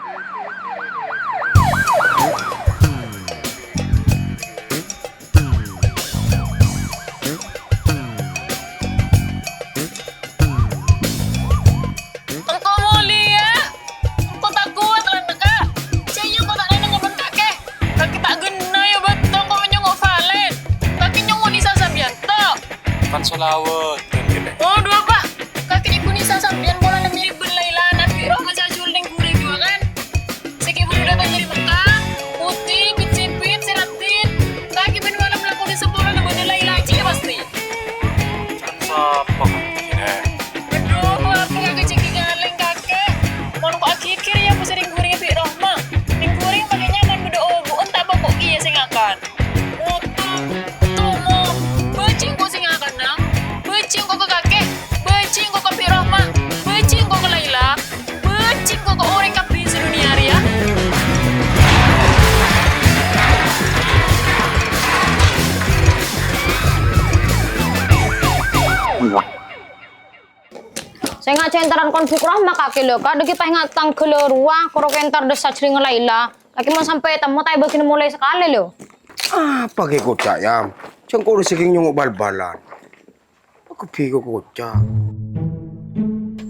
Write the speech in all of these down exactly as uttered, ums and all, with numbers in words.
Engko' molèya. Engko' ta' kowat la nèka. Jâ' iyâ engko' ta' nènèng bân kakè. Kakè ta' ghenna iyâ bâto engko' nyongngo' Valen. Kakè nyongngo' Nisa sampèyan, to? Kan shalawat, kan, Dek. Oh, dhu apa? Kakè nyongngo' Nisa sampèyan polana mirip bân Laila, Nabi Rahman Sajul neng gurèng jhuwa, kan? Sè ghi' buru dâteng dâri Mekkah, putè, pit-sipit, sè raddhin. Kakè bân malem lakona sapolo nabâna Laila jiyâ pastè. Sapa kakè, Dek? Adhu, apa kakè jâ' ghi' kalèng, kakè? Mon ko' aghigghir, iyâ, pas rèng-gurèng bi' Rohma. Rèng-gurèng makè nyaman bâdâ obu'en, ta' poko' kèya sè ngakan. Oto, tomo, bâjhi engko' sè ngakan, Nang. Bâjhi engko' ka kakè, bâjhi engko' ka bi' Rohma, bâjhi engko' ka Laila, bâjhi engko' ka orèng kabbhi sè dhunnya rèya. Sènga' jhâ' entaran kon bi' Rohma kakè, lho. Kadâ' ghi' pas ènga' tangghâl rowa, koro kè entar dâ' sajhâringnga Laila. Kakè mon sampè' ètemmo, ta' èbâghina molaè sakalè, lho. Apa ghi' koca', Yam? Jhâ' engko' rè sè kèng nyongngo' bal-balan. Aku bi' ko' koca'.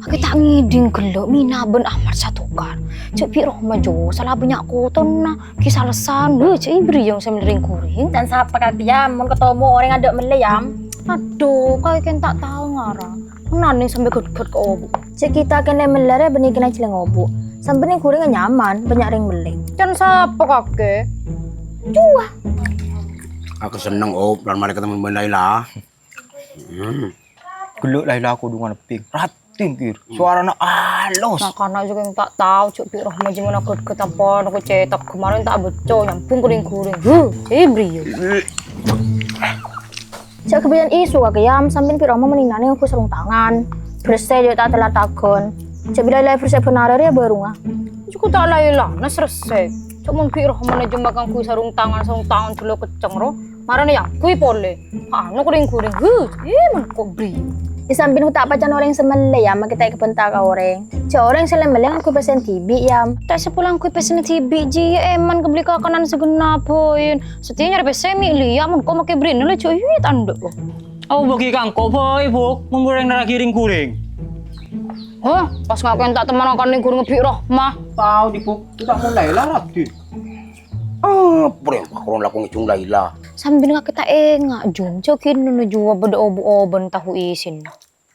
Kakè ta' ngèdhing ghellâ' Mina bân Ahmad Satokar. Jhâ' bi' Rohma jiyâ, sala bânnya' kotonna. Ghi' salesan, wah, jhâ' èberri' yong sè mellè rèng-gurèng. Can sapa kakè, Yam? Mon katomo orèng adâ' mellè, Yam. Adhu, kakè kèng ta' tao ngara. Nèng sampè' ghât-ghât ka obu'. Jhâ' kita kèng mellè rè bânnè kèng ajhellang obu'. Sampè' rèng-gurèng nyaman, bânnya' rèng mellè. Can sapa kakè? Jiyâ. Aku senneng, Op, lan marè katemmon bân Laila. Hmm. Ghellâ' Laila kodhungan ebbhing. Raddhin, Kir. Sowarana alus. Na'-kana' jhâ' kèng ta' tao, jhâ' bi' Rohma jiyâ mon ghât-ghât apa, noko cètak, kemarin ta' bâca, nyambhung ka rèng-gurèng. Huh, èberri' yong. Jhâ' ghâbâyân èso kakè, Yam, sampèyan bi' Rohma mendingan ngangghuy sarong tangan. Bersè jhâ' ta' tèla-taghân. Jhâ' bilâ la bersè bhender rèya bârungnga. Jhâ' ta' la-, la, na serse. Jhâ' mon bi' Rohma jiyâ ngangghuy sarong tangan, sarong tangan jhâ' la kecceng, ro. Marana èangghuy polè. Anu, ka rèng-gurèng. Huh, iyâ, mon ko' bri. Yâ, sampèyan ta' pacan orèng sè mellè, Yam, makè ta' èkabhânta ka orèng. Jhâ' orèng sè la mellè ngangghuy pèssèna dhibi', Yam. Ta' sè pola ngangghuy pèssèna dhibi', jiyâ, èman kabellè kakanan sè ghenna' bhâi. Satèya nyarè pèssè mè' lèya, mon ko' makè bherri'na la jhâ' iyâ tandhâ. Au bâgi ka engko' bhâi, Bu. Mon bhureng naraghi rèng-gurèng. Hah? Pas ngakan ta' temmanan kan rèng-gurèng bi' Rohma. Tao, di, Bu. Kita mulai lah, Radin. Ah, prem, aku lako ngejung Laila. Sampèyan kakè ta' enga', Jung. Jhâ' kèng nuju bâdâ obu'-obun tahu isin.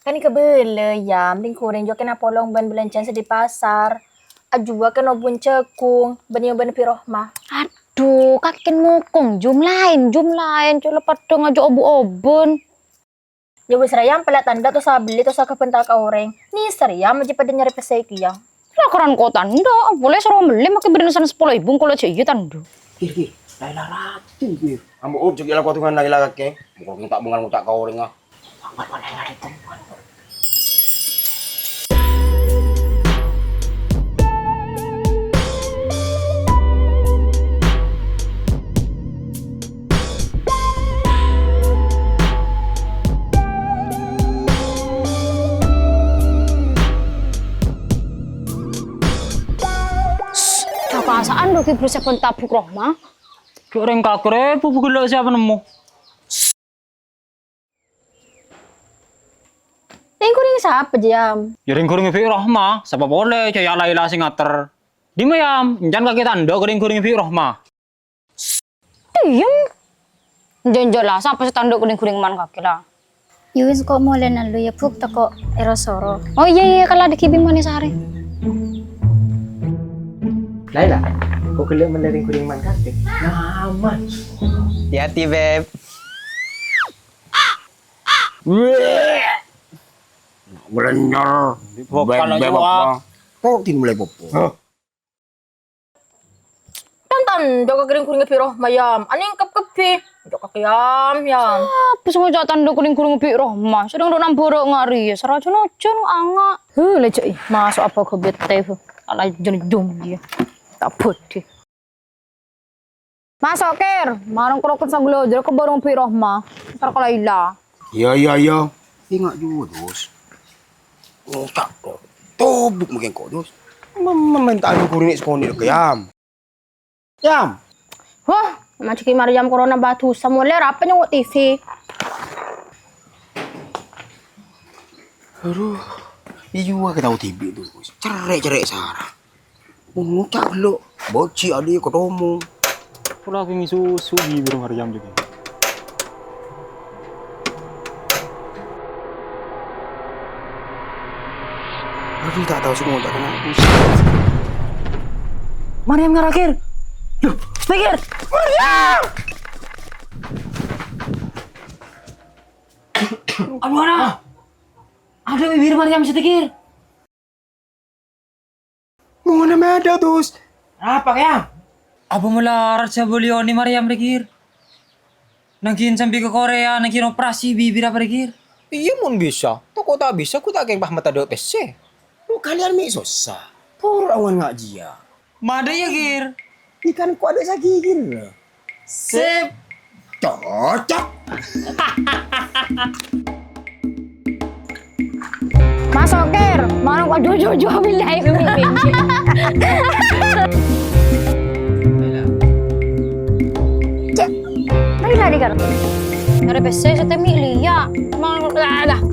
Kan kabâlâ, Yam, rèng-gurèng jhâ' kèng apolong bân bâlânjhâna sè di pasar. Ajhuwâ kèng obu' jhâghung, bân iyâ bân bi' Rohma. Adhu, kakè kèng mokong, Jum laèn, Jum laèn, colo' padâ ngajhâ' obu'-obun. Yâ wis, ra, Yam, pella' tandhâ, tosa bellè, tosa kabhânta ka orèng. Nèser, Yam, jhâ' padâ nyarè pèssè kèya. Lakaran ko' tandhâ, polè soro mellè makè bherri'na san sapolo èbu, kolo jhâ' iyâ tandhâ. Kir, kir, Laila Radin, kir. Ambu, Up, jhâ' ghi' lako dengan Laila kakè. Mokol kèng ta' bângal ngoca' ka orèng, ah. Apasaan, Rogi, berusaha pun tabuk Rohma? Jhâ' rèng kakè rèbu bugellâ' sapa nemmo. Rèng-gurèng sapa, Jam? Yâ rèng-gurèng bi' Rohma, sapa polè, jhâ' yâ Laila sè ngater. Dimma, Yam? Èncan kakè tandhâ ka rèng-gurèng bi' Rohma. Diem. Jhâ' jhâ' la, sapa sè tandhâ ka rèng-gurèng man kakè la? Yâ wis, ko' molè nallu yâ, Buk, tako' èro-soro. Oh iyâ, iyâ, kala dâggi' bimane sare. Laila, ko' ghellâ' mellè rèng-gurèng man kakè? Nyaman. Hati-hati, Beb. Weh. Ngelenyol. Beb, beb, apa? Kok tin mulai popo? Hah? Tan-tandhâ ka rèng-gurèng bi' Rohma, Yam. Anèng kep-kebbhi. Cok kakè, Yam, Yam. Sapa sè ngoca' tandhâ ka rèng-gurèng bi' Rohma? Sedang dok nambara ngari, sarajan ojan anga'. Huh, lejek, ih, masuk apa ke B T, huh. Ala jun-jun dia. Tak bodi. Masuk, Ker. Marang kroken sanggula jero ke warung bi' Rohma. Ntar ka Laila. Iya, iya, iya. Enga' jua, Dos. Ngoca' kok. Tobuk mungkin kok, Dos. Mem-, mem-, menta anu guru ni sekoni ke, Yam. Yam. Wah, macam Maryam corona batu, semua le rapi nyongo T V. Aduh, iya, kita tahu T V tu. Cerek-cerek Sarah. Ngucak lo, boci adi ketemu. Pula aku ngisusu bibir Maryam juga. Aduh, tak tahu semua, tak kenal. Maryam ngarakhir. Loh, speaker. Maryam! Aduh, ana. Ada bibir Maryam sedikit. Mona mada, Dus. Apa, Kang? Apa melarat saya beli oni Maryam, Rekir? Nangkin sampai ke Korea, nangkin operasi bibir apa, Rekir? Iya, mon bisa. Toko tak bisa, ku tak keng pah mata dua pesse. Lu kalian mi susah. Turun awan ngajia. Mada ya, Kir? Ikan ku ada sagigil. Sip. Cocok. Masuk, Kir. Mana kok jujur-jujur billahi. Cek. Lagi lari kan. Ada pesse setemi liya. Mau lah.